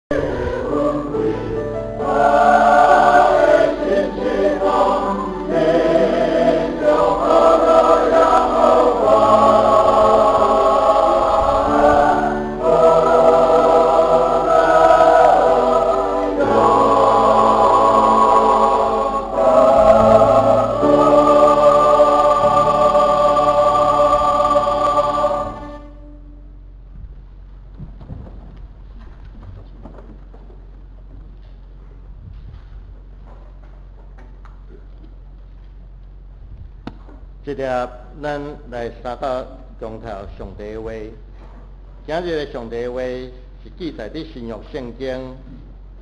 這粒咱來三個鐘頭上帝的話，今日的上帝的話是記載佇新約聖經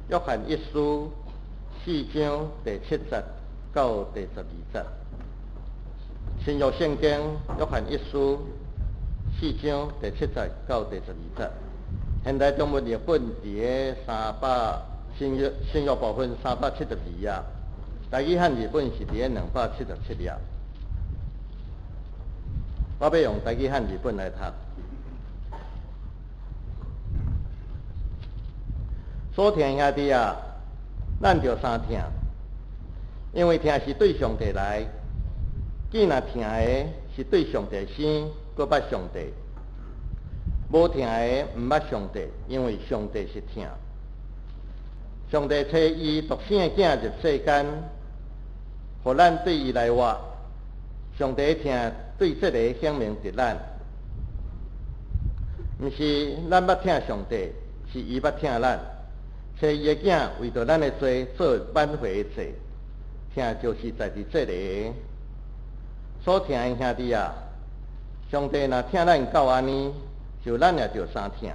約翰一書四章第七節到第12節。新約聖經約翰一書四章第七節到第12節。現代中文譯本佇个三百新約新約部分372頁，台語漢字本是佇个277頁。我欲用台語漢字本來讀。所疼兄弟啊，咱著相疼，因為疼是對上帝來。既若疼的是對上帝生，閣捌上帝；無疼的毋捌上帝，因為上帝是疼。上帝差伊獨生的囝入世間，予咱對伊來活。上帝疼對這个顯明佇咱，毋是咱捌疼上帝，是伊捌疼咱。差伊的囝為著咱的罪做挽回的祭，疼就是在佇這个。所疼的兄弟啊，上帝若疼咱到按呢，就咱也著相疼。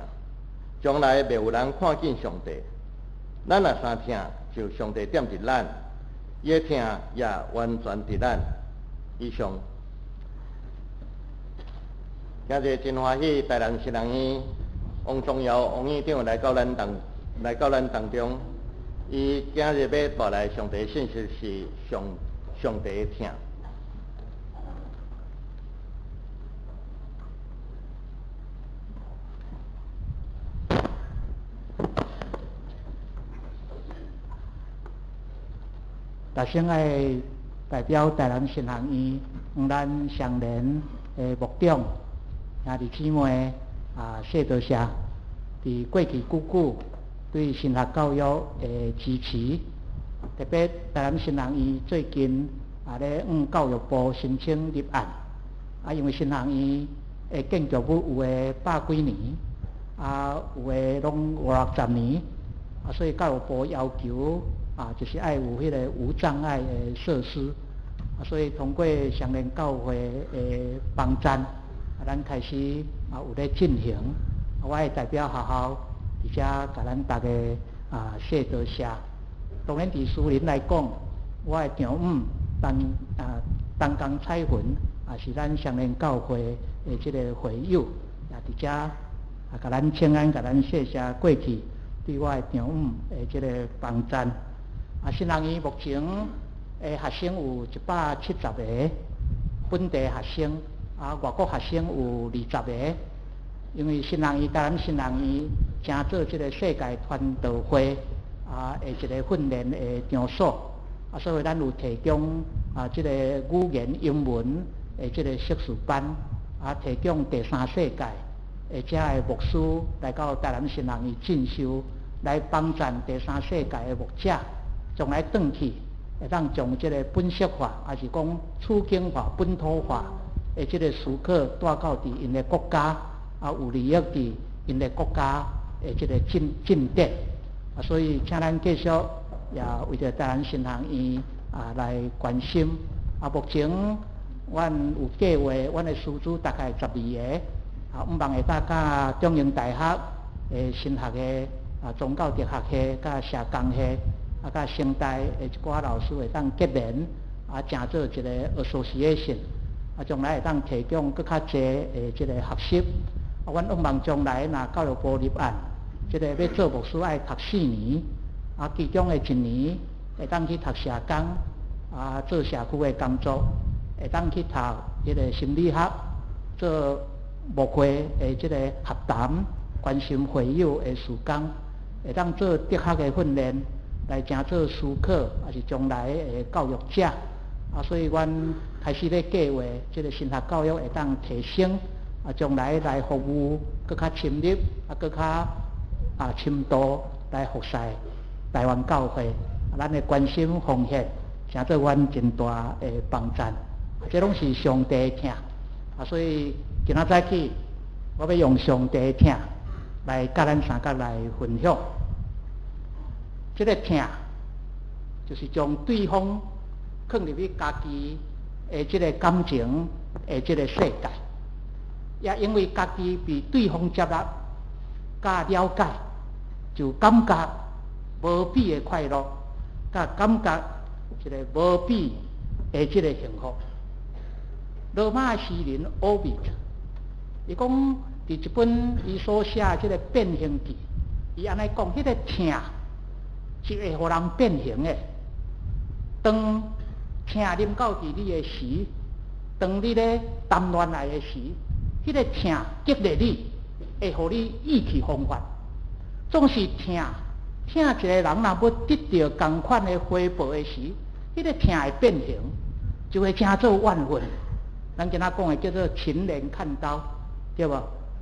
將來袂有人看見上帝，咱若相疼，就上帝踮佇咱，伊的疼也完全佇咱。以上。今日真歡喜，台南神學院王宗堯王院長來到咱當中，伊今日欲帶來上帝信息是上帝的疼。大先愛代表台南神學院，向咱雙連的牧長兄弟姊妹啊，謝多謝，佇過去久久對神學教育的支持，特別台南神學院最近啊咧向教育部申請立案，啊，因為神學院的建築物有的百幾年，啊，有的攏五六十年，啊，所以教育部要求啊，就是愛有彼個無障礙的設施，啊，所以通過雙連教會的幫贊，啊，咱開始啊有咧進行。我會代表學校，佇遮共咱逐家啊說多謝。當然，佇私人來講，我的丈母陳啊陳江彩雲也是咱雙連教會的這个會友，也佇遮啊共咱請安，共咱謝謝過去對我的丈母的這个幫贊。啊，神學院目前的學生有170個，本地學生啊，外國學生有20個。因為神學院台南神學院正做這个世界傳道會啊的一個訓練的場所，啊，所以咱有提供啊這个語言英文的這個碩士班，啊，提供第三世界的遮的牧師來到台南神學院進修，來幫贊第三世界的牧者，將來轉去會當將這个本色化，抑是講處境化、本土化的這个思考帶到佇𪜶的國家。啊，有利益佇𪜶的國家的這个進展，啊，所以請咱繼續也為著台南神學院啊來關心。啊，目前阮有計劃，阮的師資大概12個，啊，希望會當佮中正大學的神學系、啊宗教哲學系、佮社工系、啊佮成大的一寡老師會當結連，啊，成做一个 association，啊，將來會當提供閣較濟的這个學習。啊，阮希望將來若教育部立案，這个欲做牧師愛讀四年，啊，其中的一年會當去讀社工，啊，做社區的工作，會當去讀彼个心理學，做牧會的這个合談、關心會友的事工，會當做哲學的訓練，來成做思考，抑是將來的教育者。啊，所以阮開始咧計劃，這個神學教育會當提升，啊，將來來服務閣較深入，啊，閣較啊深度來服侍台灣教會。啊，咱的關心奉獻，成做阮真大的幫贊。這攏是上帝的疼。啊，所以今仔早起，我欲用上帝的疼來佮咱三個來分享。這個疼，就是將對方囥入去家己的這個感情的這個世界，也因為家己被對方接納、佮了解，就感覺無比的快樂，佮感覺一個無比的這個幸福。羅馬詩人奧維伊講，佇一本伊所寫的這個變形記，伊按呢講，彼個疼是會予人變形的。當疼臨到佇你的時，當你咧談戀愛的時，彼個疼激勵你，會予你意氣風發。總是疼，疼一個人若欲得著仝款的回報的時，彼個疼會變形，就會成做怨恨。咱今仔講的叫做情人看刀，對無？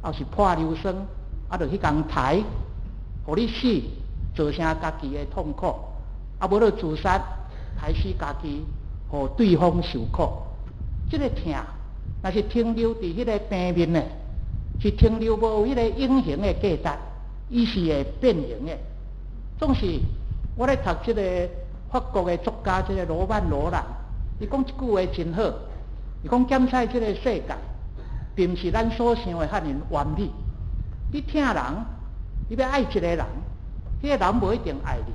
抑是潑硫酸，啊，就去共刣，予你死，造成家己的痛苦，啊，無就自殺，刣死家己，予對方受苦。這個疼，若是停留佇彼個平面的，是停留無彼個永恆的價值，伊是會變形的。總是我咧讀這個法國的作家，這個羅曼羅蘭，伊講一句話真好。伊講檢視這個世界，並毋是咱所想的遐爾完美。你疼人，你欲愛一個人，彼個人無一定愛你。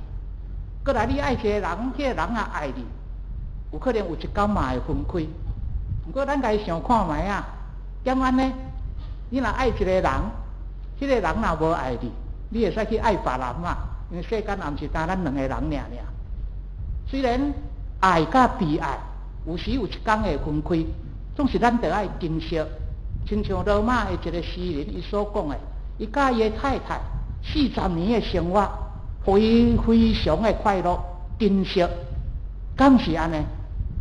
過來你愛一個人，彼個人也愛你，有可能有一工嘛會分開。毋過咱家己想看覓啊？點按呢？你若愛一個人，彼個人若無愛你，你會使去愛別人嘛？因為世間也毋是單咱兩個人爾爾。雖然愛佮被愛，有時有一工會分開，總是咱著愛珍惜。親像羅馬的一個詩人，伊所講的，伊佮伊的太太40年的生活，予伊非常的快樂，珍惜，敢是按呢？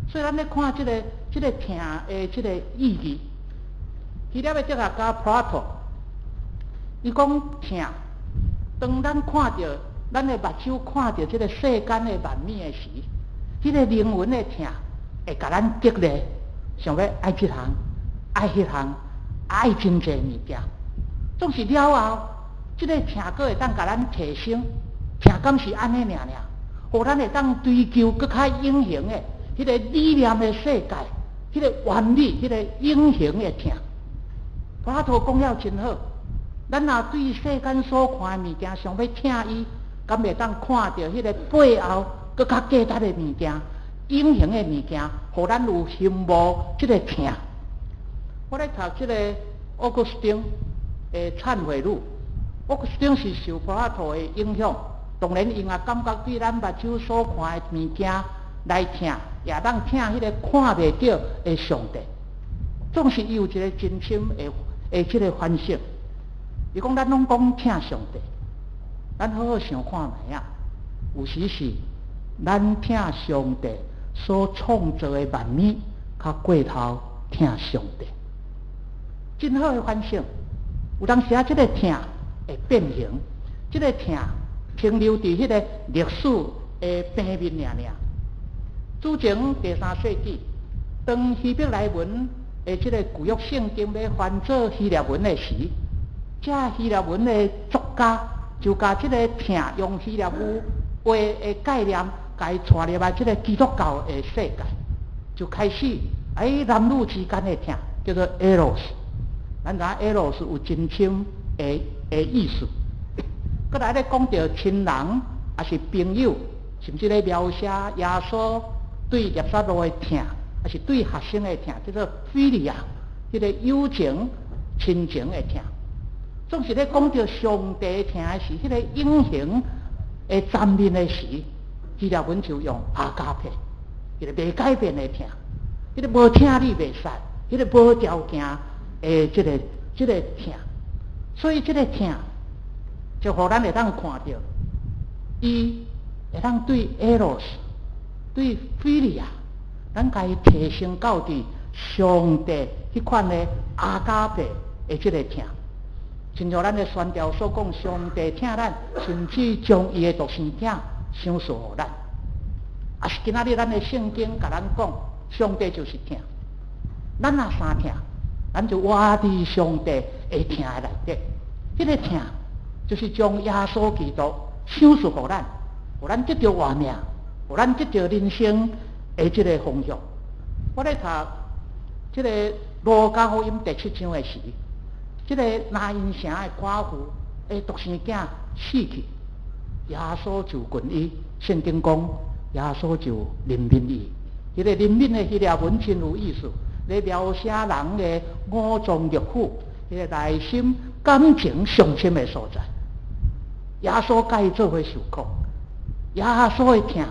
所以咱咧看這個疼的這個意義。希臘的哲學家柏拉圖，伊講疼，當咱看著咱的目睭看著這個世間的萬物的時，彼個靈魂的疼會共咱激勵，想欲愛這項、愛彼項、愛真濟物件。總是了後，這個疼閣會當共咱提升，疼敢是按呢爾爾，予咱會當追求閣較永恆的彼個理念的世界，彼個完美、彼個永恆的疼。柏拉圖講了真好，咱若對世間所看的物件想欲疼伊，敢會當看著彼個背後閣較價值的物件、永恆的物件，予咱有羨慕這個疼。我咧讀這個奧古斯丁的懺悔錄，奧古斯丁是受柏拉圖的影響，當然伊也感覺對咱目睭所看的物件來疼，也當疼彼個看袂著的上帝。總是伊有一個真深的這個反省。伊講咱攏講疼上帝，咱好好想看覓啊？有時是咱疼上帝所創造的萬物，較過頭疼上帝。真好的反省。有當時啊，這個疼會變形，這個疼停留佇彼個歷史的平面爾爾。主前第三世紀，當希伯來文的這個舊約聖經欲翻做希臘文的時，這希臘文的作家就共這個疼用希臘語話的概念，共伊帶入來這個基督教的世界，就開始喺男女之間的疼叫做 Eros。咱知影 Eros 有真深的意思。閣來咧講著親人，抑是朋友，甚至咧描寫耶穌對拉撒路的疼，抑是對學生的疼，叫做菲利亞，彼個友情、親情的疼。總是咧講著上帝疼的時，彼個永恆的層面的時，希臘文就用阿加佩，彼個袂改變的疼，彼個無疼你袂使，彼個無條件的這個疼。所以這個疼，就予咱會當看著，伊會當對 Eros，對 Philia，咱共伊提升到佇上帝彼款的阿加貝的這个疼。親像咱的宣教所講，上帝疼咱，甚至將伊的獨生子賞賜予咱。啊是今仔日咱的聖經共咱講，上帝就是疼。咱若相疼，咱就活佇上帝的疼的內底。彼个疼就是將耶穌基督賞賜予咱，予咱得著活命，予咱得著人生的這个方向。我咧讀這个路加福音第七章的時，這个拿因城的寡婦的獨生囝死去，耶穌就近伊。聖經講，耶穌就憐憫伊。彼个憐憫的希臘文真有意思，咧描寫人的五臟六腑，彼个內心感情上深的所在。耶穌佮伊做伙受苦，耶穌的疼，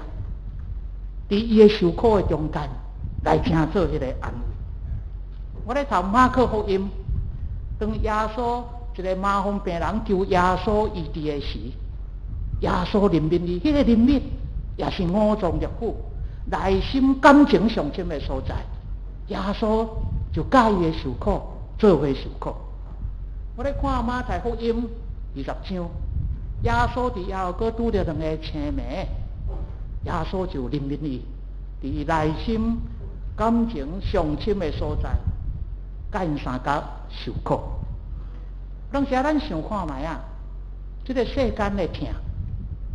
佇伊的受苦的中間來成做彼個安慰。我咧讀馬可福音，當耶穌一個麻風病人求耶穌醫治的時，耶穌憐憫伊，彼個憐憫也是五臟六腑、內心感情上深的所在。耶穌就佮伊的受苦做伙受苦。我咧看馬太福音20章，耶穌佇耶路哥拄著兩个青盲，耶穌就憐憫伊，佇伊內心感情上深的所在，佮𪜶相共受苦。當時咱想看覓啊？這个世間的疼，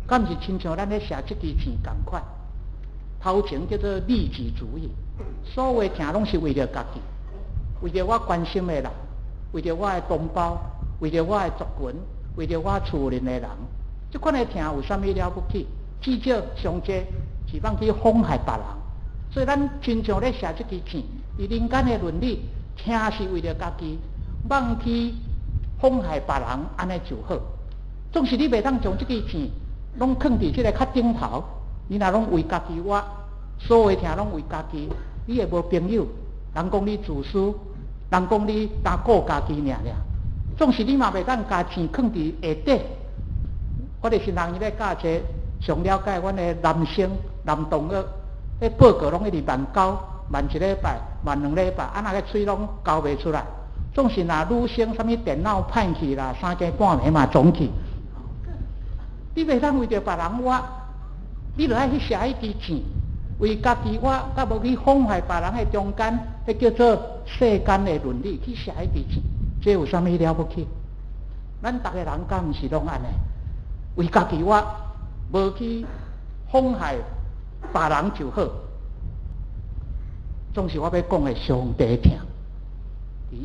敢是親像咱咧寫這支錢仝款？頭前叫做利己主義，所有疼攏是為著家己，為著我關心的人，為著我的同胞，為著我的族群，為著我厝裡的人。這款的疼有啥物了不起？至少上濟是欲去妨害別人。所以咱親像咧寫這支錢，佇人間的倫理，疼是為著家己，莫去妨害別人，按呢就好。總是你袂當將這支錢攏囥佇這个較頂頭，你若攏為家己活，所有疼攏為家己，你會無朋友。人講你自私，人講你焦顧家己爾爾。總是你嘛袂當共錢囥佇下底。我佇新人伊咧教冊上了解阮的男生男同學，彼報告攏一直慢交，慢一禮拜，慢兩禮拜，啊若个喙攏交袂出來。總是若女生啥物電腦歹去啦，三更半暝嘛總去。你袂當為著別人活，你著愛去寫彼支錢，為家己活，佮無去妨害別人的中間，彼叫做世間的倫理去寫彼支錢，這有啥物了不起？咱逐個人敢毋是攏按呢？為家己活，無去妨害別人就好。總是我欲講的上帝疼，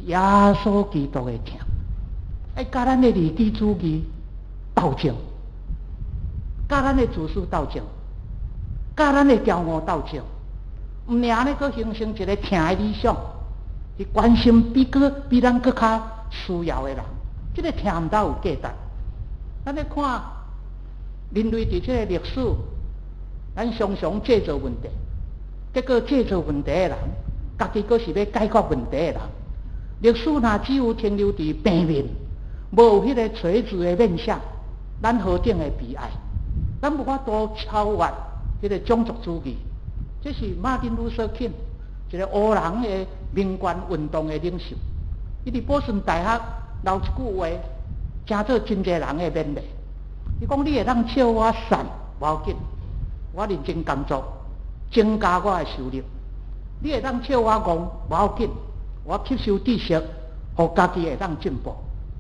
耶穌基督的疼，愛佮咱的利己主義鬥爭，佮咱的自私鬥爭，佮咱的驕傲鬥爭，毋爾按呢閣形成一个疼的理想，去關心比咱閣較需要的人，這个疼毋知有價值。咱咧看人類佇這个歷史，咱常常製造問題，結果製造問題的人，家己閣是欲解決問題的人。歷史若只有停留佇平面，無有彼个垂直的面向，咱何等的悲哀！咱無法度超越彼个種族主義。這是馬丁路德金，一个黑人的民權運動的領袖。伊佇波士頓大學留一句話，成做真濟人的勉勵。伊講：你會當笑我散，無要緊，我認真工作，增加我的收入。你會當笑我戇，無要緊，我吸收知識，予家己會當進步。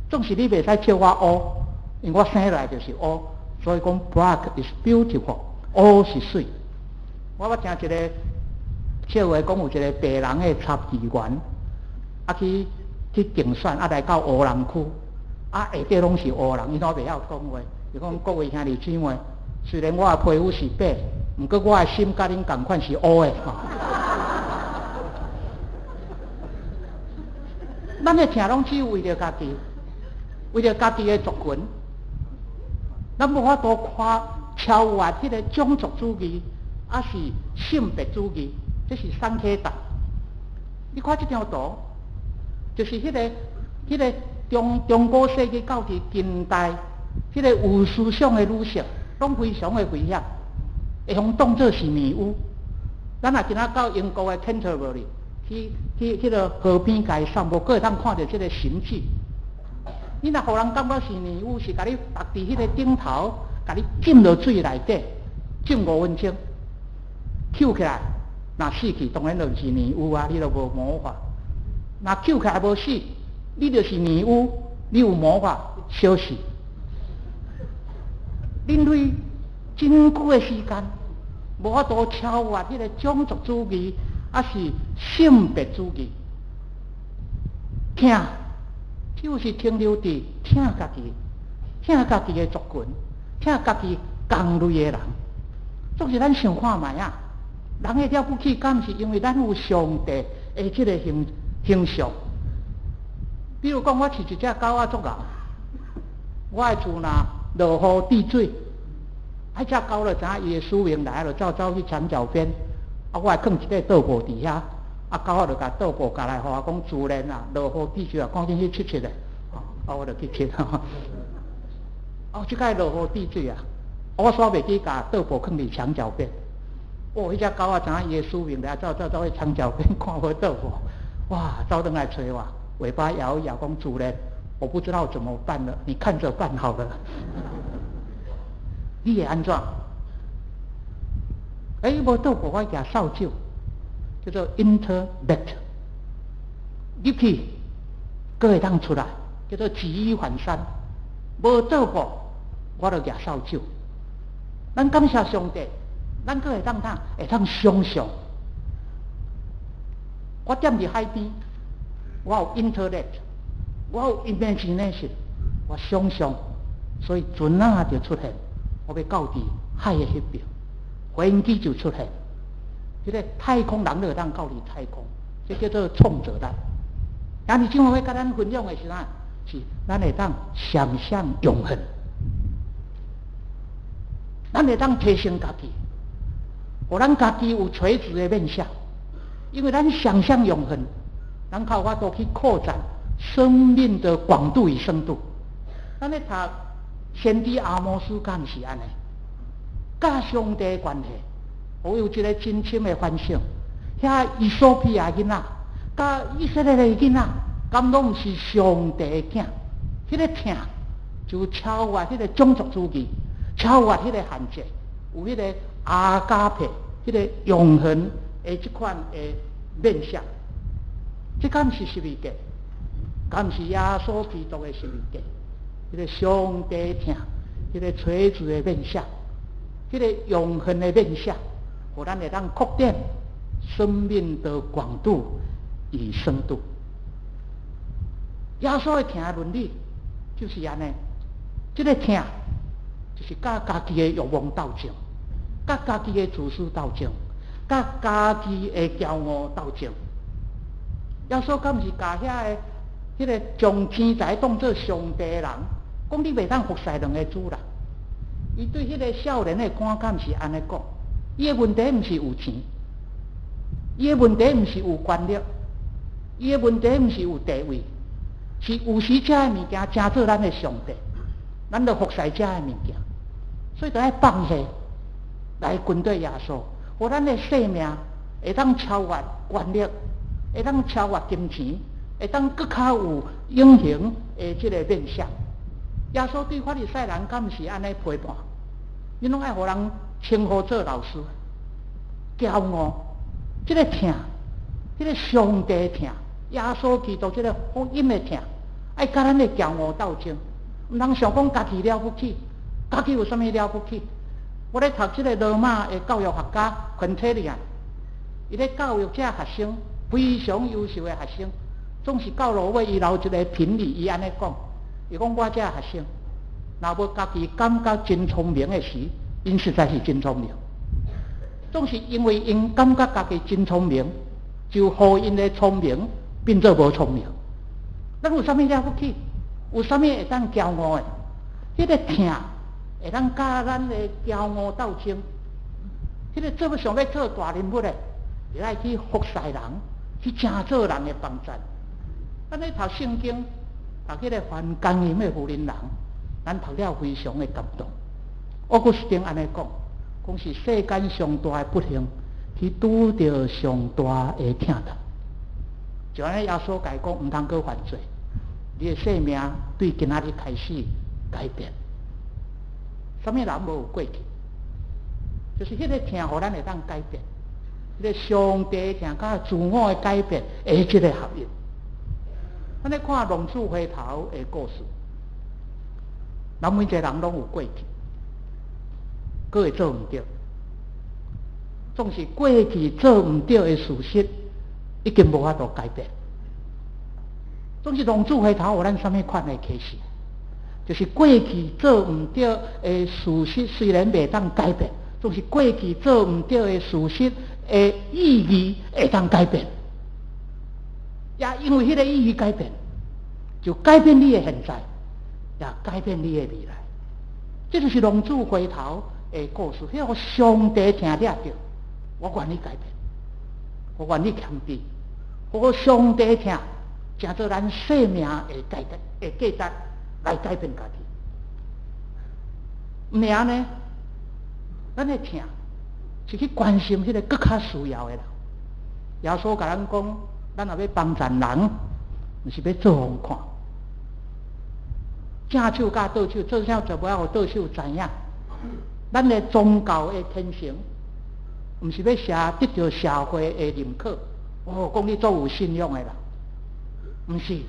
總是你袂使笑我烏，因為我生來就是烏，所以講 Black is beautiful，烏是媠。我捌聽一个笑話，講有一个白人的參議員，啊去競選，啊來到烏人區，啊下底攏是烏人，伊都袂曉講話。伊講各位兄弟姊妹，雖然我的皮膚是白，毋過我的心佮恁仝款是烏的。咱的疼攏只有為著家己，為著家己的族群，咱無法度看超越彼个種族主義，抑是性別主義，這是桑基達。你看這張圖，就是彼個中古世紀到佇近代，彼個有思想的女性，攏非常的危險，會予當做是女巫。咱若今仔到英國的 Canterbury 去彼个河邊共伊散步，閣會當看著這个神蹟。你若予人感覺是女巫，是共你縛佇彼个頂頭，共你浸落水內底，浸5分鐘，抾起來，若死去，當然就毋是女巫啊，你就無魔法。若抾起來無死，你就是女巫，你有魔法，小死。人類真久的時間，無法度超越彼个種族主義，抑是性別主義。疼就是停留佇疼家己，疼家己的族群，疼家己仝類的人。總是咱想看覓仔，人會了不起，敢毋是因為咱有上帝的這个形象？比如講，我飼一隻狗仔足𠢕，我的厝若落雨滴水，彼隻狗就知影伊的使命來，就走走去牆角邊，啊，我會囥一塊桌布佇遐，啊，狗仔就共桌布共來，予我講主人啊，落雨滴水啊，趕緊去拭拭咧，啊，我就去拭。哦，這擺落雨滴水啊，我煞袂記共桌布囥佇牆角邊。哦，彼隻狗仔知影伊的使命來，走走走去牆角邊看無桌布，哇，走轉來揣我，尾巴搖一搖，講主人，我不知道怎麼辦了，你看著辦好了。你會按怎？欸，無桌布，我舉掃帚，叫做 intellect，入去，閣會當出來，叫做舉一反三。無桌布，我就舉掃帚。咱感謝上帝，咱閣會當通會當想像。我踮佇海邊，我有 intellect，我有 imagination，我想象，所以船仔就出現。我欲到佇海的彼邊，飛機就出現。這个太空人就會當到佇太空，這叫做創造力。但是這會共咱分享的是啥？是咱會當想象永恆，咱會當提升家己，予咱家己有垂直的面向，因為咱想象永恆，咱較有法度去擴展生命的廣度與深度。咱咧讀先知阿摩司，敢毋是按呢？佮上帝的關係，予伊有一个真深的反省。遐以索比亞囡仔，佮以色列的囡仔，敢攏毋是上帝的囝？彼个疼就超越彼个種族主義，超越彼个限制，有彼个阿加佩，彼个永恆的這款的面向。這敢毋是十字架？敢毋是耶穌基督的十字架？彼个上帝疼，彼个垂直的面向，彼个永恆的面向，予咱會當擴展生命的廣度與深度。耶穌的疼倫理就是按呢，這个疼就是佮家己的欲望鬥爭，佮家己的自私鬥爭，佮家己的驕傲鬥爭。耶穌敢毋是共遐个彼个將錢財當做上帝的人，講你袂當服侍兩個主人。伊對彼个少年的官敢毋是按呢講？伊的問題毋是有錢，伊的問題毋是有權力，伊的問題毋是有地位，是有時這个物件成做咱的上帝，咱就服侍這个物件，所以著愛放下來跟隨耶穌，予咱的生命會當超越權力，會當超越金錢，會當閣較有永恆的這个面向。耶穌對法利賽人敢毋是按呢批判？你攏愛予人稱呼做老師，驕傲，這个疼，這个上帝疼，耶穌基督這个福音的疼，愛佮咱的驕傲鬥爭，毋通想講家己了不起，家己有啥物了不起？我咧讀這个羅馬的教育學家昆特利安，伊咧教育這學生非常優秀的學生，總是到落尾伊留一个評語，伊按呢講，伊講我這學生，若無家己感覺真聰明的時，𪜶實在是真聰明。總是因為𪜶感覺家己真聰明，就予𪜶的聰明變做無聰明。咱有啥物了不起？有啥物會當驕傲的？彼个疼會當佮咱的驕傲鬥爭。彼个做欲想欲做大人物的，會愛去服侍人，去成做人的幫贊。咱咧讀聖經，讀彼个犯姦淫的婦人，咱讀了非常的感動。奧古斯丁按呢講，講是世間上大的不幸，去拄著上大的疼痛。就按呢耶穌共伊講，毋通閣犯罪，你的生命對今仔日開始改變。啥物人無有過去？就是彼個疼，予咱會當改變。彼個上帝疼佮自我的改變，的這個合一。咱咧看浪子回頭的故事，咱每一個人攏有過去，閣會做毋著。總是過去做毋著的事實，已經無法度改變。總是浪子回頭，予咱啥物款的啟示？就是過去做毋著的事實，雖然袂當改變，總是過去做毋著的事實的意義會當改變。也因為彼個意義改變，就改變你的現在，也改變你的未來。這就是浪子回頭的故事。彼個上帝疼掠著，我願意改變，我願意謙卑，予上帝疼，成做咱生命的價值的價值來改變家己。毋爾呢，咱的疼是去關心彼個閣較需要的人。耶穌共咱講，咱若欲幫贊人，毋是欲做予人看。正手佮倒手，做啥就無愛予倒手知影。咱的宗教的虔誠，毋是欲寫得著社會的認可。哦，講你足有信仰的啦，毋是。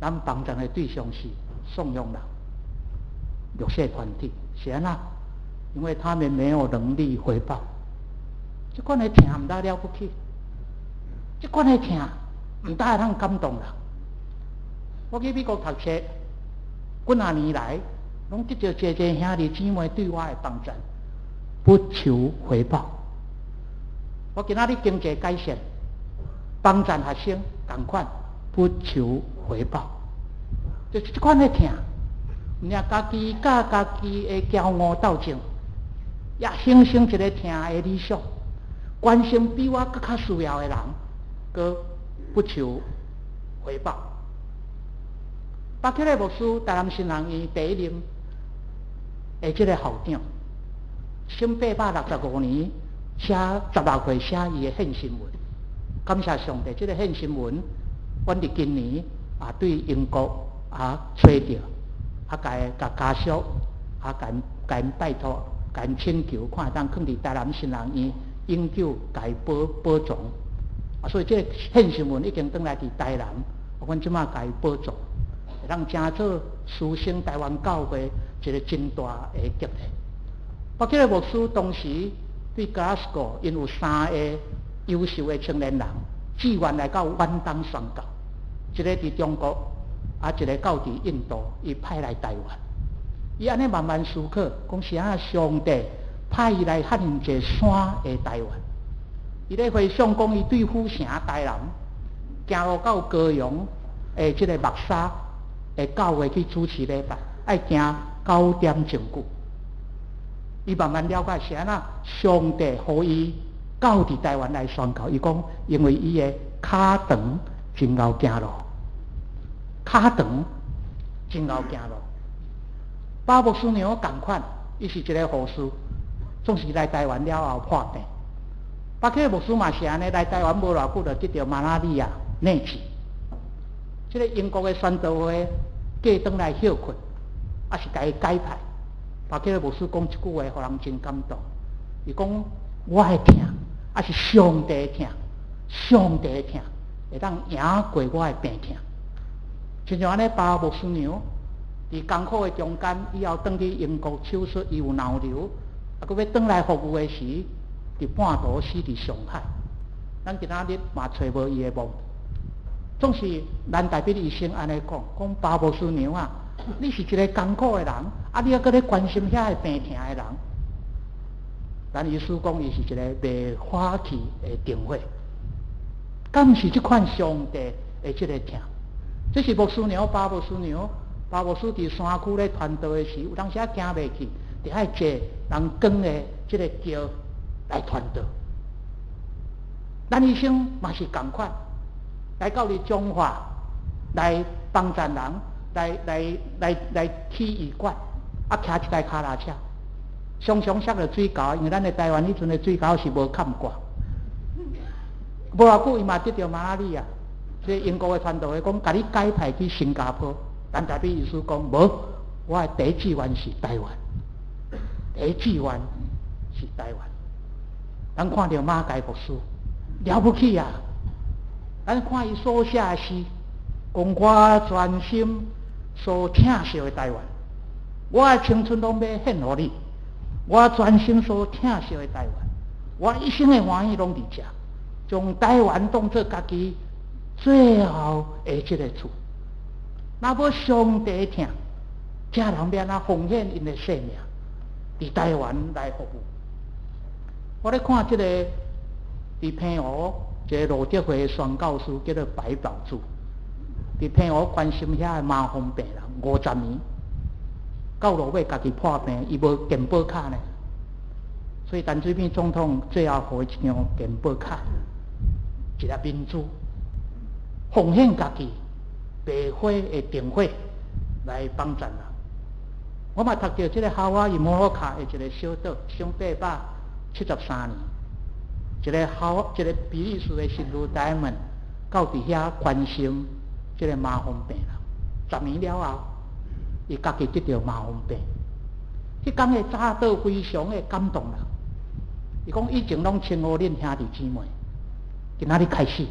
咱幫贊的對象是送養人、弱勢團體，是按怎？因為他們沒有能力回報。這款的疼毋但了不起，這款的疼毋但會通感動人。我去美國讀冊，幾若年來，攏得著濟濟兄弟姊妹對我的幫贊，不求回報。我今仔日經濟改善，幫贊學生仝款，不求回報，就是這款的疼，毋爾家己佮家己的驕傲鬥爭，也形成一個疼的理想，關心比我閣較需要的人，閣不求回報。巴克禮牧師，台南神學院第一任的這個校長，1865年寫16歲寫伊的獻身文，感謝上帝，這個獻身文，阮佇今年啊對英國啊揣著，啊共共家屬啊共共𪜶拜託，共𪜶請求，看會當囥佇台南神學院永久共伊保保存。啊，所以這個獻身文已經轉來佇台南，阮這馬共伊保存，會當成做師生台灣教會一個真大的激勵。巴克禮牧師當時對格拉斯哥，𪜶有三個優秀的青年人，志願來到遠東宣教，一個佇中國，啊一個到佇印度，伊派來台灣。伊按呢慢慢思考，講是按怎上帝派伊來遐爾濟山的台灣。伊咧回想講，伊對府城台南行路到高雄的這個木柵的教會去主持禮拜，愛行9點鐘久。伊慢慢了解是按怎上帝予伊到佇台灣來宣教。伊講，因為伊的跤長真𠢕行路，跤長真𠢕行路。巴牧師娘仝款，伊是一個護士，總是來台灣了後破病。巴克牧師嘛是按呢，來台灣無偌久就得著馬拉利亞瘧疾。這個英國的宣道會過轉來歇睏，抑是共伊解派。巴克牧師講一句話，予人真感動。伊講：我的疼，抑是上帝的疼，上帝的疼，會當贏過我的病痛。親像按呢，巴牧師娘佇艱苦的中間，以後轉去英國手術，伊有腦瘤，啊，閣欲轉來服務的時，佇半途死佇上海。咱今仔日嘛揣無伊的墓。總是咱代表醫生按呢講，講巴牧師娘啊，你是一個艱苦的人，啊，你猶閣咧關心遐個病疼的人。咱醫師講，伊是一個袂發氣的燈火，敢是這款上帝的這個疼？這是牧師娘，巴牧師娘，巴牧師佇山區咧傳道的時，有當時仔行袂去，得愛坐人扛的這個轎來傳道。咱醫生嘛是仝款，來到佇彰化來幫贊人，來來來來起醫館，啊，騎一台跤踏車，常常摔著水溝，因為咱的台灣彼陣的水溝是無崁蓋。無偌久，伊嘛得著馬拉利亞，所以英國的傳道會講，共你改派去新加坡。陳大比醫師講，無，我的第一志願是台灣，第一志願是台灣。咱看著馬偕牧師了不起啊！咱看伊所寫的詩，講我全心所疼惜的台灣，我的青春攏欲獻予你，我全心所疼惜的台灣，我一生的歡喜攏佇遮，將台灣當做家己最後的這个厝。若無上帝疼，這人欲按怎奉獻𪜶的性命，佇台灣來服務？我咧看這个佇澎湖一个路德會的宣教師叫做白寶柱，佇澎湖關心遐的麻風病人50年，到落尾家己破病，伊無健保卡呢，所以陳水扁總統最後予伊一張健保卡，一粒明珠，奉獻家己。白花的燈火來幫助人。我嘛讀著這个夏威夷摩洛卡的一个小島，上873年，一个比利時的神父戴門到佇遐關心這个麻風病人。10年了後，伊家己得著麻風病。彼工的早禱非常的感動人。伊講以前攏稱呼恁兄弟姊妹，今仔日開始。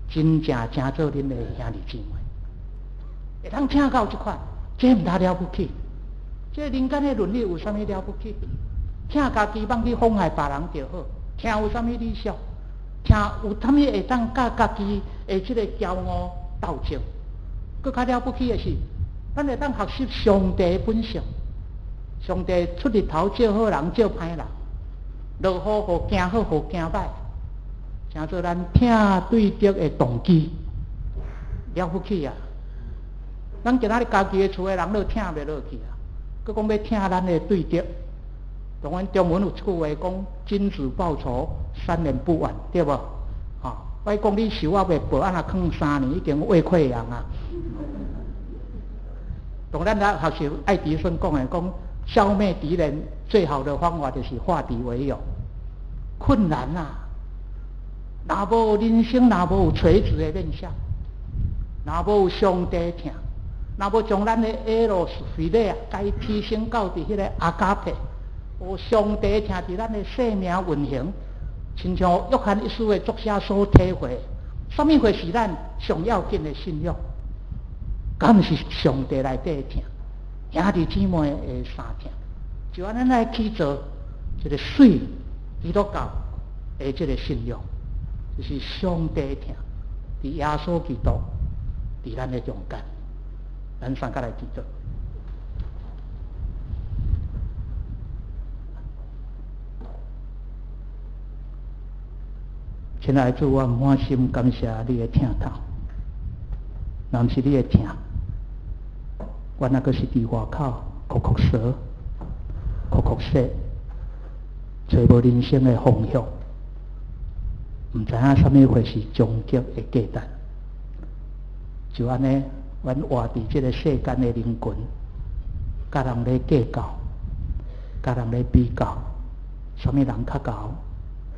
真正成做恁的兄弟姊妹，會當聽到這款，這毋通了不起。這人間的倫理有啥物了不起？疼家己放去妨害別人就好。疼有啥物理想？疼有啥物會當佮家己的這個驕傲鬥爭？閣較了不起的是，咱會當學習上帝的本性。上帝出日頭照好人，照歹人；落雨予行好，予行歹。成做咱疼對敵的動機，了不起啊！咱今仔日家己的厝的人都疼袂落去啊，閣講欲疼咱的對敵。當然中文有一句話講：君子報仇，三年不晚，對無？吼，我講你仇猶未報，按怎囥3年已經胃潰瘍啊！當咱來學習愛迪生講的，講消滅敵人最好的方法就是化敵為友。困難啊！若無人生，若無有垂直的面向，若無有上帝疼，若無將咱的エロス菲勒啊，共伊提升到佇彼个阿加佩，有上帝疼佇咱的生命運行，親像約翰一書的作者所體會，啥物貨是咱上要緊的信仰？敢毋是上帝內底的疼，兄弟姊妹的相疼，就按呢來去做一个媠基督教的這个信仰。就是上帝疼，佇耶穌基督，佇咱的中間，咱三個來祈禱。親愛的主，我滿心感謝你的疼痛，若毋是你的疼，我猶閣是佇外口哭哭趖、哭哭趖，揣無人生的方向。毋知影啥物貨是終極的價值，就按呢，阮活佇這个世間的人群，佮人咧計較，佮人咧比較，啥物人較𠢕，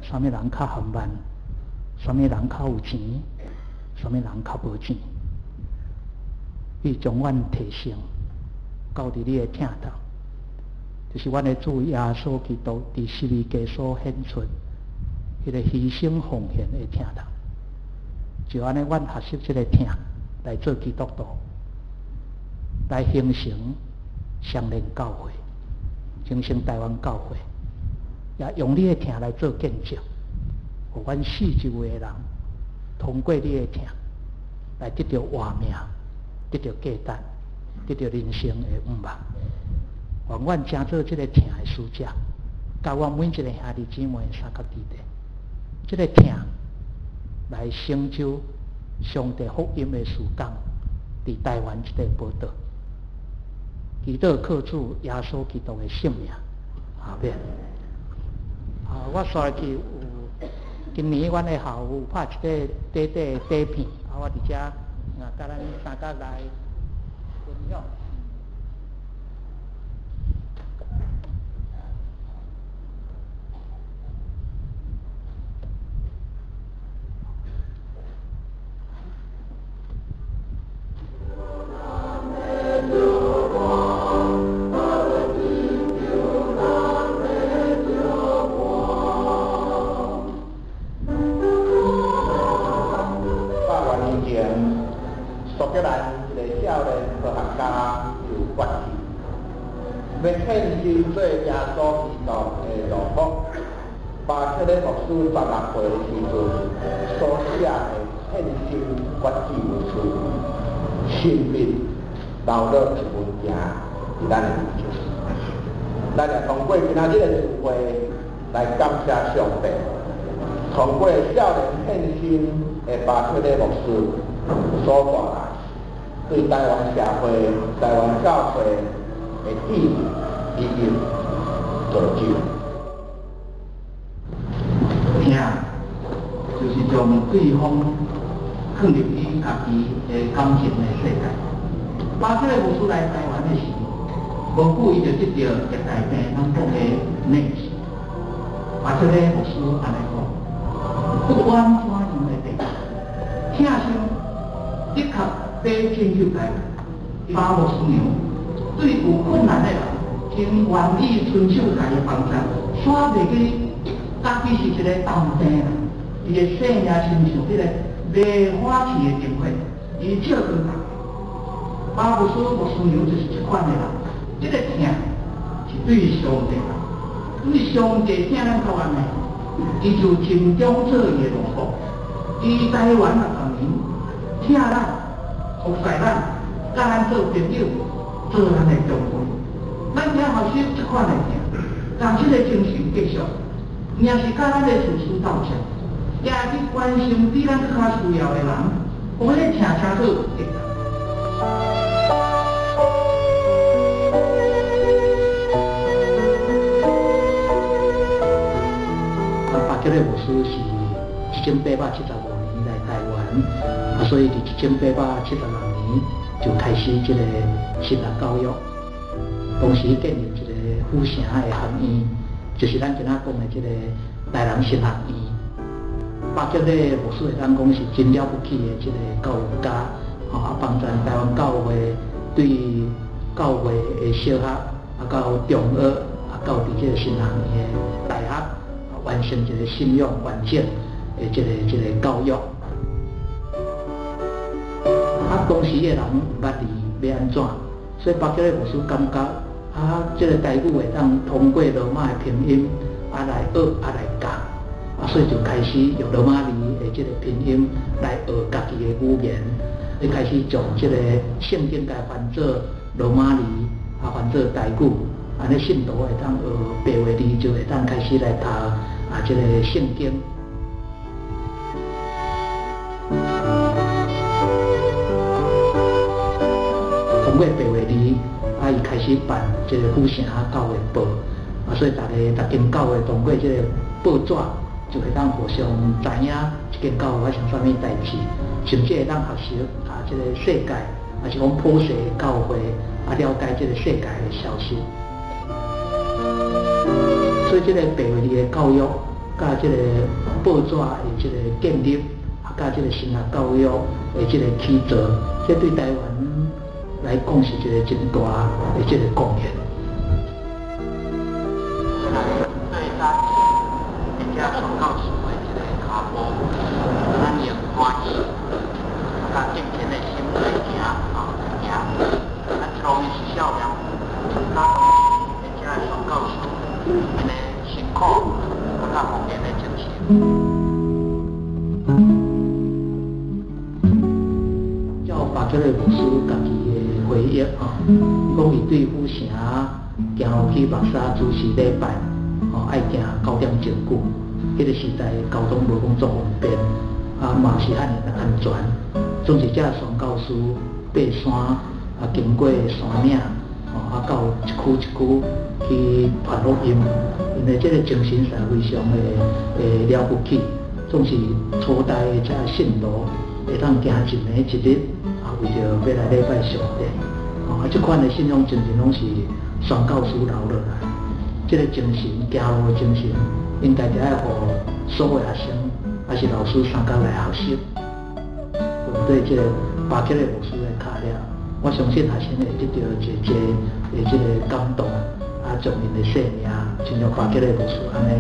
啥物人較含萬，啥物人較有錢，啥物人較無錢。你將阮提升到佇你的疼痛，就是阮的主耶穌基督佇十字架所顯出彼个犧牲奉獻的疼痛。就按呢，阮學習這个疼來做基督徒，來形成雙連教會，形成台灣教會，也用你的疼來做見證，予阮四周圍的人通過你的疼來得著活命，得著價值，得著人生的盼望。願阮成做這个疼的使者，共阮每一个兄弟姊妹相佮弟弟，這个疼來成就上帝福音的事工，佇台灣這塊寶島。祈禱靠主耶穌基督的聖名，阿們。啊，我煞去有今年阮的校友有拍一塊短短的短片，啊，我佇遮啊，共咱三角來分享。欲獻身做耶穌基督的奴僕。巴克禮牧師16歲的時陣所寫的獻身決志文書，親筆留落一文件佇咱的面前。咱也通過今仔日的聚會來感謝上帝，通過少年獻身的巴克禮牧師所帶來對台灣社會、台灣教會的意義以及造就。疼，就是將對方放入去家己的感情的世界。巴克禮牧師來台灣的時，無久伊就得著熱帶病，咱講的瘧疾。巴克禮牧師按呢講，不管怎樣的病，疼傷的確比拯救台巴牧師娘對有困難的人，真願意伸手共伊幫助，煞袂記家己是一個重病啦，伊的生命親像彼個袂火氣的燈火，伊照光大家。巴牧師牧師娘就是這款的人，這個疼是對上帝，對上帝疼咱到按呢，伊就盡忠做伊的奴僕。伊台灣的同仁疼咱、服侍咱，佮咱做朋友，做咱的長輩。咱聽學習這款的疼，將這個精神繼續，若是佮咱的廚師鬥爭，也去關心比咱閣較需要的人，予彼個疼清楚會當。巴克禮牧師是1875年來台灣，所以佇1876年就開始這個神學教育。當時建立一個府城的學院，就是咱今仔講的這個台南神學院。巴克禮牧師會當講是真了不起的這個教育家，幫助台灣教會對教會的小學，到中學，到佇這個神學院的大學，完成一個信仰完整的這個教育。當時的人毋捌字，欲按怎？所以巴克禮牧師感覺，這個台語會當通過羅馬的拼音，來學，來教，所以就開始用羅馬字的這個拼音來學家己的語言。伊開始將這個聖經共翻做羅馬字，翻做台語，按呢信徒會當學白話字，就會當開始來讀這個聖經。通過白話字，伊開始辦這個府城教會報，所以逐个逐間教會通過這個報紙，就會當互相知影這間教會發生啥物代誌，甚至會當學習這個世界，抑是講普世教會了解這個世界的消息。所以這個白話字的教育，佮這個報紙的這個建立，佮這個神學教育的這個起造，這對台灣來講是一個真大的這個貢獻。對咱遮宣教士的這個跤步，咱用歡喜、佮敬虔的心來行，行。咱一方面是少年，咱遮宣教士，𪜶的辛苦，佮奉獻的精神。照巴克禮牧師家己的回憶，伊講伊對府城行落去目沙主持禮拜，愛行9點鐘久。彼個時代交通無講足方便，嘛是遐爾安全。總是遮宣教師爬山，經過山嶺，到一區一區去傳福音，因為這個精神是非常的了不起。總是初代的遮信徒會當行一暝一日，為著欲來禮拜上帝。這款的信仰精神攏是宣教師留落來。這個精神，行路的精神，應該著愛予所有學生，抑是老師相共來學習。對這個巴克禮牧師的跤跡，我相信學生會得著一個的這個感動，將𪜶的生命，親像巴克禮牧師按呢，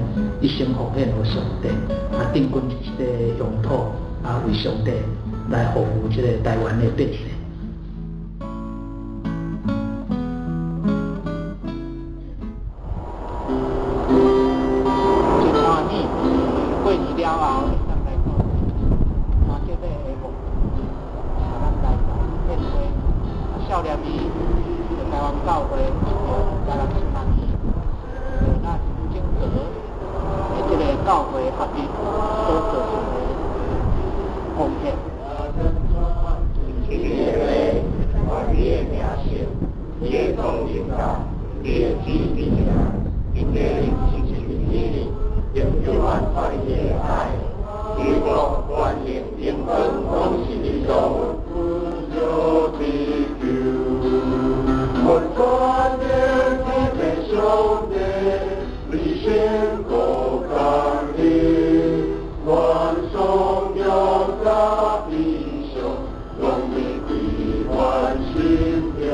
一生奉獻予上帝，定根佇這個鄉土，為上帝來服務這個台灣的百姓。合一所做出的貢獻。你的話，你的名聲，你的光榮感，你的旨意，因的是你，成就阮快樂的愛，你國權能榮光攏是你所有的救。阮全能天的上帝，你先高降臨，愿颂扬甲悲伤，攏伫伫阮心中。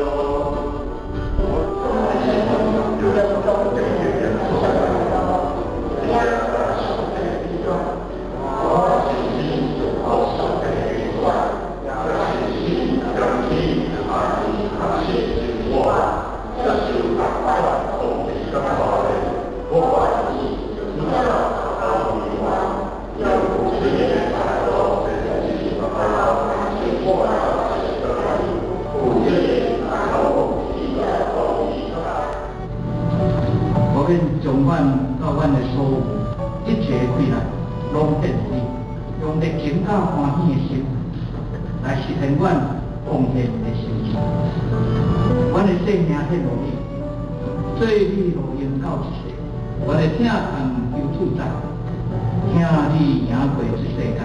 我欲將阮佮阮的所有一切氣力，攏獻予你，用熱情佮歡喜的心來實現阮奉獻的心志。阮的性命獻予你，做你予榮到一世。阮的疼痛求主在，疼你贏過這世界。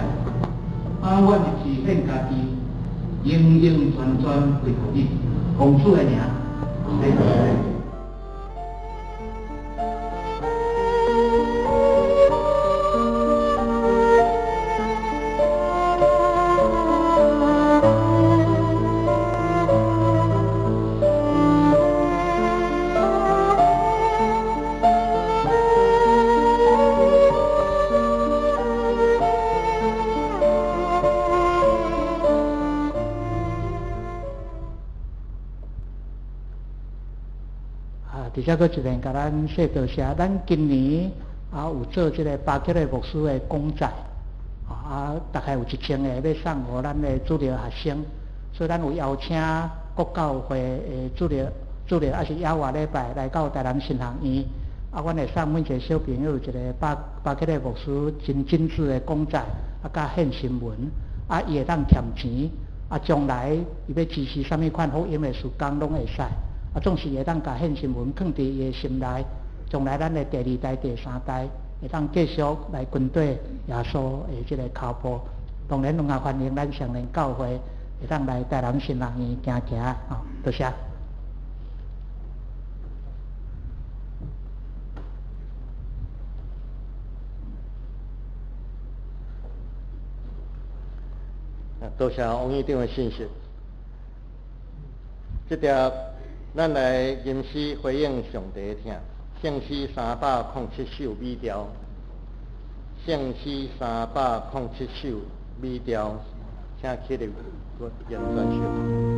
啊，阮的志獻家己，永永全全歸予你，奉主的名。伫遮閣一遍，共咱說多謝。咱今年啊有做這个巴克的牧師的講座，啊大概有1000个欲送予咱的主日學生，所以咱有邀請各教會的主日，抑是野外禮拜來到台南神學院。啊，阮會送每一个小朋友一个巴克的牧師真精緻的講座，啊，佮獻新聞，啊，伊會當添錢，啊，將來伊欲支持啥物款福音的事工攏會使。啊，總是會當共獻新聞囥佇伊的心內，將來咱的第二代、第三代會當繼續來跟綴耶穌的這个腳步。當然，攏也歡迎咱雙連教會會當來台南神學院行行，吼，多謝。多謝王院長的信息。這條咱來吟詩回應上帝的疼，聖詩307首美調，聖詩307首美調，請起立演轉首。